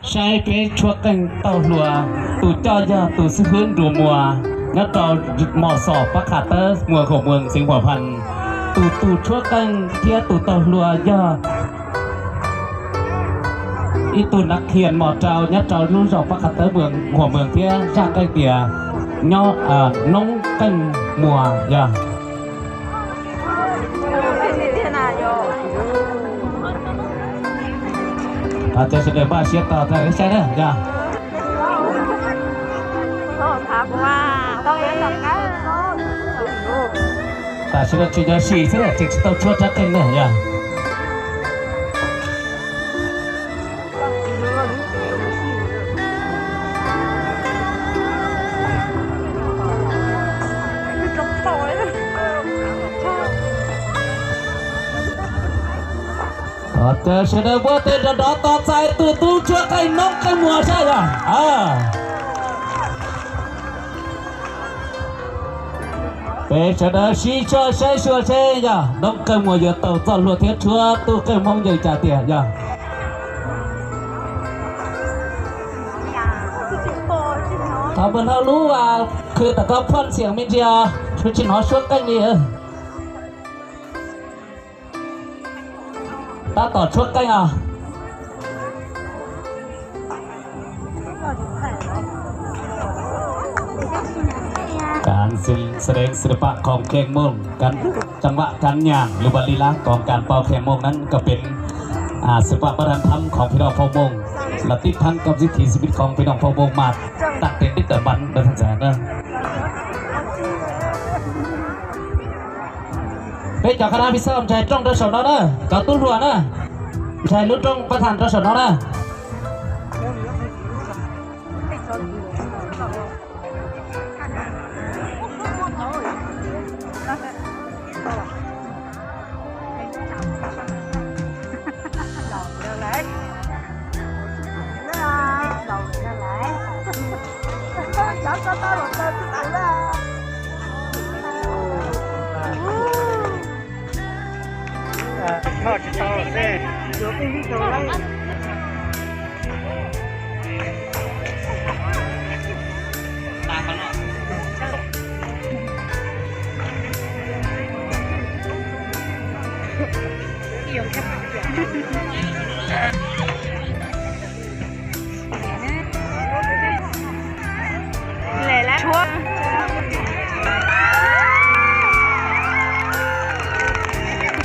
Saib peb tshuab qeej tauj hlua, tus coj yog tus xib hwb Nruas Muas nyob rau Mos Xos Pab Qhas Tawb, Muas Khaum Muas, xeev Huas Phas. Tus tu tshuab qeej thiab tus tauj hlua yog ib tug nav khias mos rau nyob rau lub zos Pab Qhas Tawb, Muas Khaum Muas thiab zaj qeej tias nyob noob qeej muas yog. Cov sawv daws npaj siab tos tag saib na yog. Tam sim no tsis nyob sim xwb ces tsis tau tshuab rab qeej na yog. Sawv daws npuaj tes nrov nrov tos txais tus tub tshuab qeej noob qeej muas saib yog. Peb sawv daws sib zog saib xyuas seb yog noob qeej muas yuav tau txoj hlua thiab tshuab tub qeej Hmoob yeej cas tiag yog. Thov npawg hlob lub khw tom koj phoj xiam me ntsis os, tsis hnov suab qeej li. Tab tom tshuab qeej os.การแสดงศิลปะของแขกมง การจังหวะการย่าง หรือว่าลีลาของการเป่าแคนมงนั้นก็เป็น อ่า ศิลปะวัฒนธรรมของพี่น้องเผ่ามง และติดพันกับวิถีชีวิตของพี่น้องเผ่ามงมาตั้งแต่ดึกดำบรรพ์ ว่าซั่นซะเนอะ Peb cov khana pis xaj ntshai rooj rau saum no na, cov tub hluas na, ntshai lub rooj pab thas rau saum no na.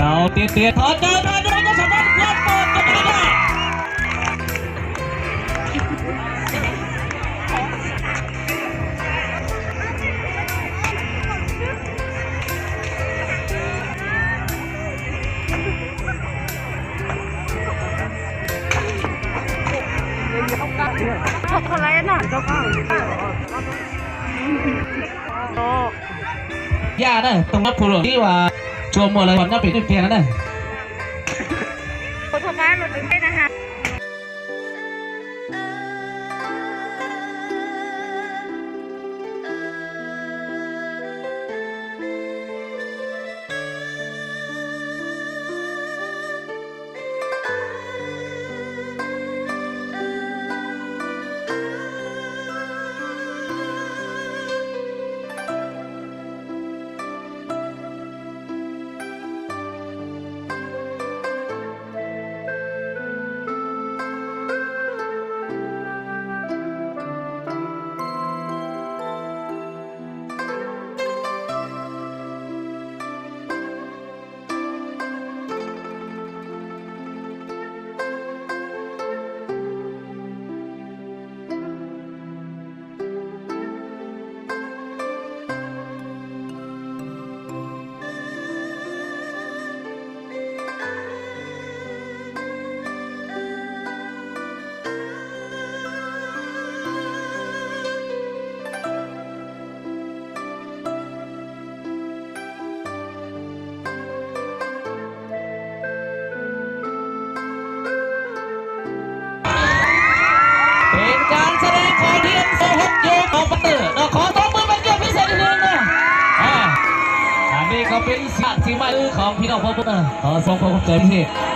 Tau tiag tiag, thov caw nej nrog rau cov sawv daws kuaj pom rau peb na. Yaj na, tus nyob phu luam tib uas tsuas muaj lawv nyob pem twj pliag no na. Peb cov sawv daws qhov thiab sawv hauv cov qhov pas tawm no, qhov tov pw pas kiag pib xees li no. Anij ko peb xav txiv maj wb qhov phi noj pov pub na, qhov xoo qhov qhov txawv pib xees.